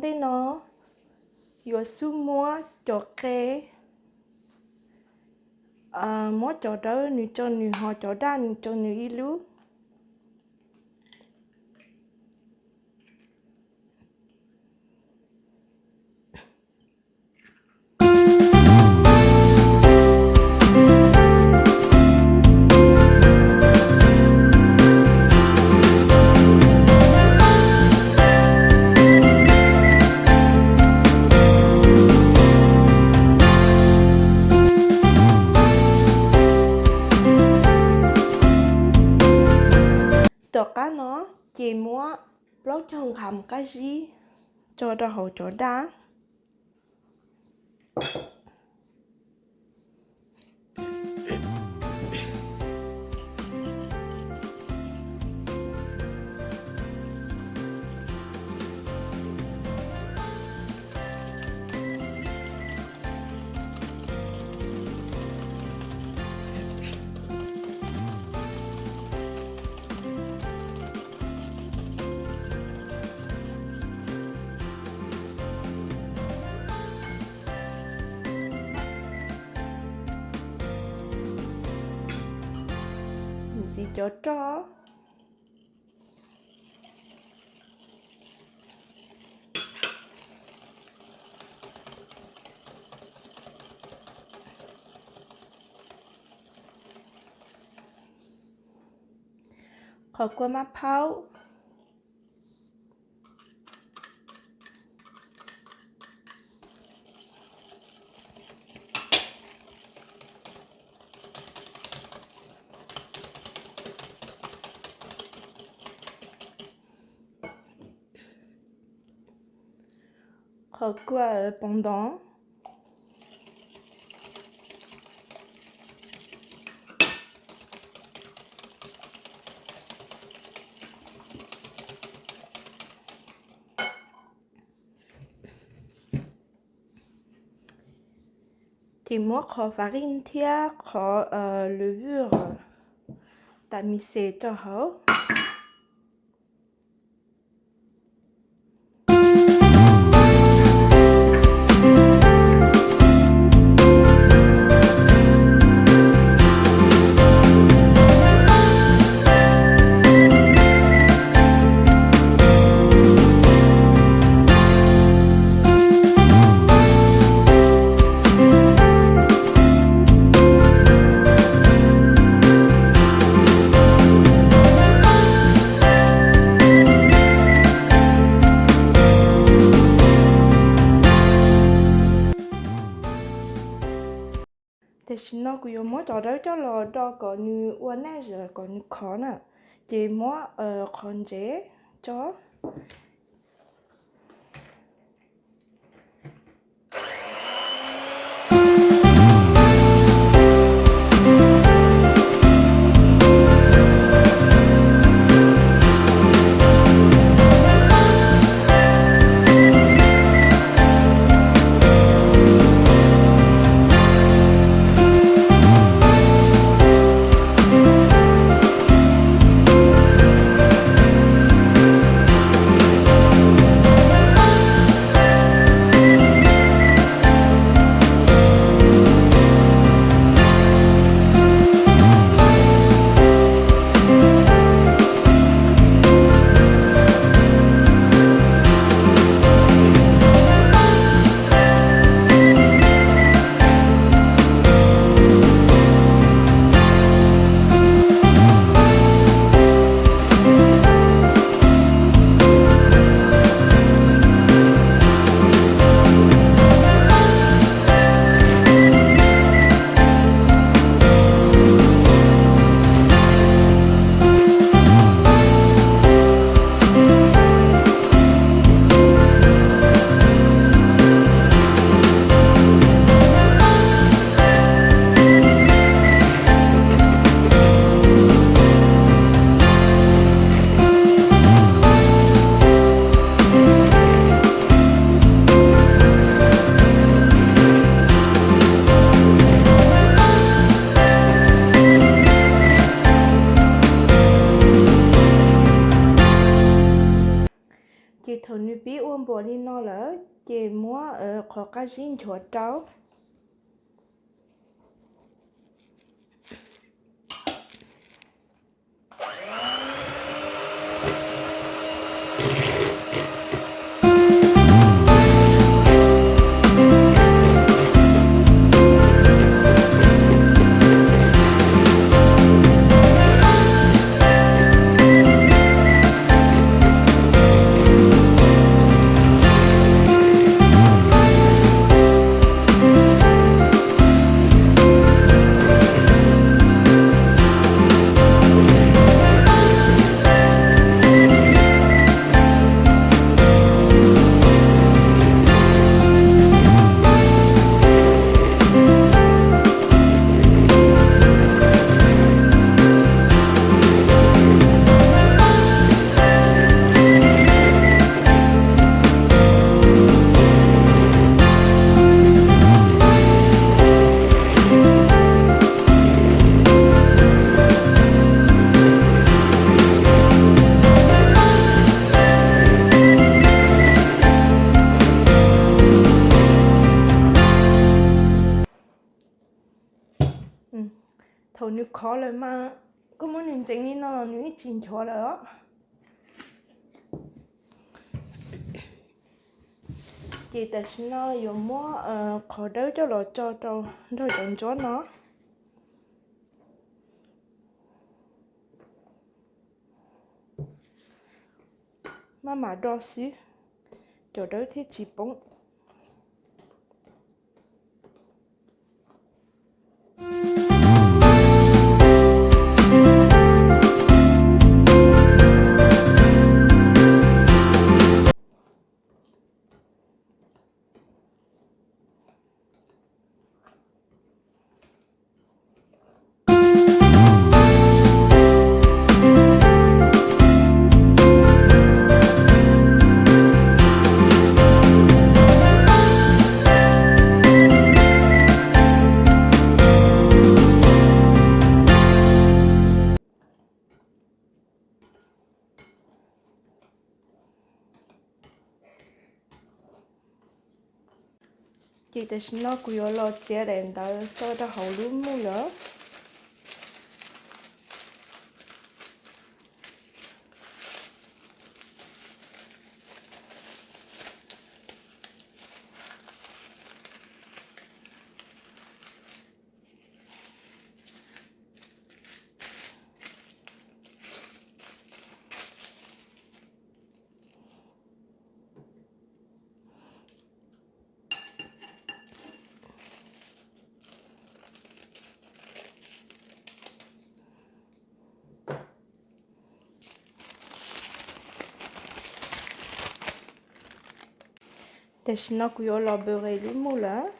Tej no yuav xub muab cov qe, muab cov dawb nws tso nws, ho cov daj nws tso nws ib lub. Tom qab no ces muab plaub caug nqas qab zib tso rau hauv cov daj. Ntxiv cov roj. Qhov kua mab phaub. Qhov kua poos ntoo. Ces muab qhov farine thiab qhov levure tamisé rau hauv. Tam sim no kuv yuav muab cov dawb coj los do kom nws ua naj zam kom nws khov na. Ces muab qhov ntsev tso. Npuas li no lawm ces muab qhov qab zib nchuav rau. Thaum nws khov lawm mas koj muab nws ntxeev li no los nws yeej tsis nchuav lawm os. Ces tam sim no yuav muab qhov dawb coj los tso rau nrog cov ntsuab no. Maj mam do xwb, cov dawb thiaj tsis poob. Ces tam sim no kuv yuav los txiav daim ntawv tso rau hauv lub muj lawm. Tam sim no kuv yuav los bearré lub muj lawm.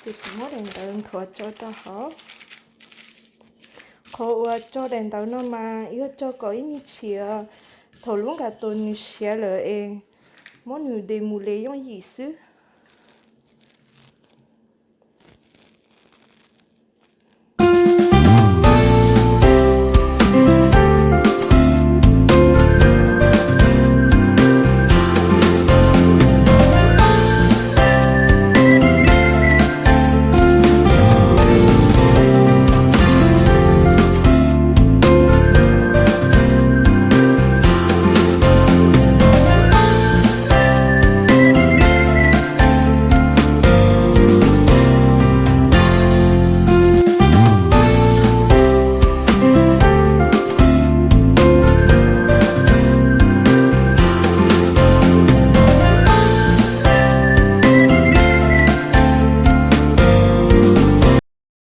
Ces kuv muab daim ntawv nthuav tso rau hauv. Qhov uas tso daim ntawv no mas yog tso kom ib me ntsis thaum lub nkas tus nws siav lawm es muab nws de mus li yooj yim xwb.